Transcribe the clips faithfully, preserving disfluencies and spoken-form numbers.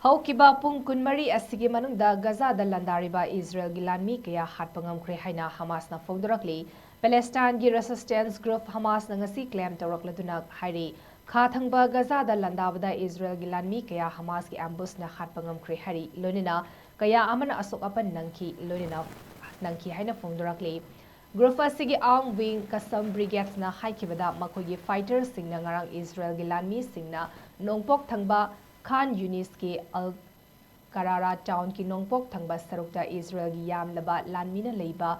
ꯍꯧꯈꯤꯕ ꯄꯨꯡ ꯀꯨꯟꯃꯔꯤ ꯑꯁꯤꯒꯤ ꯃꯅꯨꯡꯗ ꯒꯖꯥꯗ ꯂꯥꯟꯗꯥꯔꯤꯕ ꯏꯖꯔꯦꯜꯒꯤ ꯂꯥꯟꯃꯤ ꯀꯌꯥ ꯍꯥꯠꯄ ꯉꯝꯈ꯭ꯔꯦ ꯍꯥꯏꯅ ꯍꯃꯥꯁꯅ ꯐꯣꯡꯗꯣꯔꯛꯂꯤ꯫ ꯄꯦꯂꯦꯁꯇꯥꯏꯟꯒꯤ ꯔꯦꯁꯤꯁꯇꯦꯟꯁ ꯒ꯭ꯔꯨꯞ ꯍꯃꯥꯁꯅ ꯉꯁꯤ ꯀ꯭ꯂꯦꯝ ꯇꯧꯔꯛꯂꯗꯨꯅ ꯍꯥꯏꯔꯤ, ꯈꯥ ꯊꯪꯕ ꯒꯖꯥꯗ ꯂꯥꯟꯗꯥꯕꯗ ꯏꯖꯔꯦꯜꯒꯤ ꯂꯥꯟꯃꯤ ꯀꯌꯥ ꯍꯃꯥꯁꯀꯤ ꯑꯦꯝꯕꯨꯁꯅ ꯍꯥꯠꯄ ꯉꯝꯈ꯭ꯔꯦ ꯍꯥꯏꯔꯤ, ꯂꯣꯏꯅꯅ ꯀꯌꯥ ꯑꯃꯅ ꯑꯁꯣꯛ ꯑꯄꯟ ꯅꯪꯈꯤ, ꯂꯣꯏꯅꯅ ꯅꯪꯈꯤ ꯍꯥꯏꯅ ꯐꯣꯡꯗꯣꯔꯛꯂꯤ꯫ ꯒ꯭ꯔꯨꯞ ꯑꯁꯤꯒꯤ ꯑꯥꯔꯝ ꯋꯤꯡ ꯀꯁꯝ ꯕ꯭ꯔꯤꯒꯦꯗꯅ ꯍꯥꯏꯈꯤꯕꯗ, ꯃꯈꯣꯏꯒꯤ ꯐꯥꯏꯇꯔꯁꯤꯡꯅ ꯉꯔꯥꯡ ꯏꯖꯔꯦꯜꯒꯤ ꯂꯥꯟꯃꯤꯁꯤꯡꯅ ꯅꯣꯡꯄꯣꯛ ꯊꯪꯕ ꯈꯥꯟ ꯌꯨꯅꯤꯁꯀꯤ ꯑꯜ ꯀꯔꯥꯔꯥ ꯇꯥꯎꯟꯒꯤ ꯅꯣꯡꯄꯣꯛ ꯊꯪꯕ ꯁꯔꯨꯛꯇ ꯏꯖꯔꯦꯜꯒꯤ ꯌꯥꯝꯂꯕ ꯂꯥꯟꯃꯤꯅ ꯂꯩꯕ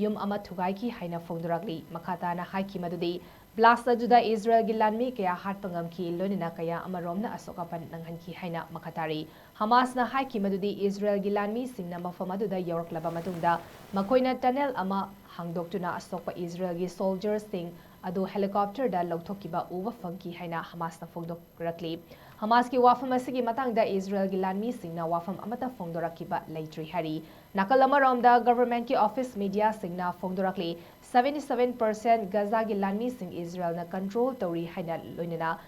ꯌꯨꯝ ꯑꯃ ꯊꯨꯒꯥꯏꯈꯤ ꯍꯥꯏꯅ ꯐꯣꯡꯗꯣꯔꯛꯂꯤ꯫ ꯃꯈꯥ ꯇꯥꯅ ꯍꯥꯏꯈꯤ ꯃꯗꯨꯗꯤ, ꯕ꯭ꯂꯥꯁ ꯑꯗꯨꯗ ꯏꯖꯔꯦꯜꯒꯤ ꯂꯥꯟꯃꯤ ꯀꯌꯥ ꯍꯥꯠꯄ ꯉꯝꯈꯤ, ꯂꯣꯏꯅꯅ ꯀꯌꯥ ꯑꯃꯔꯣꯝꯅ ꯑꯁꯣꯛ ꯑꯄꯟ ꯅꯪꯍꯟꯈꯤ ꯍꯥꯏꯅ ꯃꯈꯥ ꯇꯥꯔꯤ꯫ ꯍꯃꯥꯁꯅ ꯍꯥꯏꯈꯤ ꯃꯗꯨꯗꯤ, ꯏꯖꯔꯦꯜꯒꯤ ꯂꯥꯟꯃꯤꯁꯤꯡꯅ ꯃꯐꯝ ꯑꯗꯨꯗ ꯌꯧꯔꯛꯂꯕ ꯃꯇꯨꯡꯗ ꯃꯈꯣꯏꯅ ꯇꯅꯦꯜ ꯑꯃ ꯍꯥꯡꯗꯣꯛꯇꯨꯅ ꯑꯁꯣꯛꯄ ꯏꯖꯔꯦꯜꯒꯤ ꯁꯣꯜꯖꯔꯁꯤꯡ ꯑꯗꯨ ꯍꯦꯂꯤꯀꯣꯞꯇꯔꯗ ꯂꯧꯊꯣꯛꯈꯤꯕ ꯎꯕ ꯐꯪꯈꯤ ꯍꯥꯏꯅ ꯍꯃꯥꯁꯅ ꯐꯣꯡꯗꯣꯛ ꯔꯛꯂꯤ꯫ ꯍꯃꯥꯁꯀꯤ ꯋꯥꯐꯝ ꯑꯁꯤꯒꯤ ꯃꯇꯥꯡꯗ ꯏꯖꯔꯦꯜꯒꯤ ꯂꯥꯟꯃꯤꯁꯤꯡꯅ ꯋꯥꯐꯝ ꯑꯃꯠꯇ ꯐꯣꯡꯗꯣꯔꯛꯈꯤꯕ ꯂꯩꯇ꯭ꯔꯤ ꯍꯥꯏꯔꯤ꯫ ꯅꯥꯀꯜ ꯑꯃꯔꯣꯝꯗ, ꯒꯚꯔꯟꯃꯦꯟꯠꯀꯤ ꯑꯣꯐꯤꯁ ꯃꯤꯗꯤꯌꯥꯁꯤꯡꯅ ꯐꯣꯡꯗꯣꯔꯛꯂꯤ, seventy seven percent ꯒꯖꯥꯒꯤ ꯂꯥꯟꯃꯤꯁꯤꯡ ꯏꯖꯔꯦꯜꯅ ꯀꯟꯇ꯭ꯔꯣꯜ ꯇꯧꯔꯤ ꯍꯥꯏꯅ, ꯂꯣꯏꯅꯅ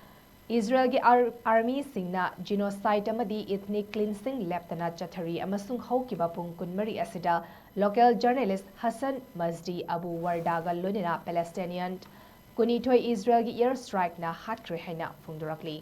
ꯏꯖꯔꯦꯜꯒꯤ ꯑꯥꯔ-, ꯑꯥꯔꯃꯤꯁꯤꯡꯅ ꯖꯤꯅꯣꯁꯥꯏꯗ ꯑꯃꯗꯤ ꯏꯊꯅꯤꯛ ꯀ꯭ꯂꯤꯟꯁꯤꯡ ꯂꯦꯞꯇꯅ ꯆꯠꯊꯔꯤ ꯑꯃꯁꯨꯡ ꯍꯧꯈꯤꯕ ꯄꯨꯡ ꯀꯨꯟꯃꯔꯤ ꯑꯁꯤꯗ ꯂꯣꯀꯦꯜ ꯖꯔꯅꯦꯂꯤꯁ ꯍꯁꯟ ꯃꯖꯗꯤ ꯑꯕꯨ ꯋꯔꯗꯥꯒ ꯂꯣꯏꯅꯅ ꯄꯦꯂꯦꯁꯇꯥꯏꯅꯤꯌꯟ ꯀꯨꯟꯅꯤꯊꯣꯏ ꯏꯖꯔꯦꯜꯒꯤ ꯑꯦꯌꯔ ꯁ꯭ꯇ꯭ꯔꯥꯏꯛꯅ ꯍꯥꯠꯈ꯭ꯔꯦ ꯍꯥꯏꯅ ꯐꯣꯡꯗꯣꯔꯛꯂꯤ꯫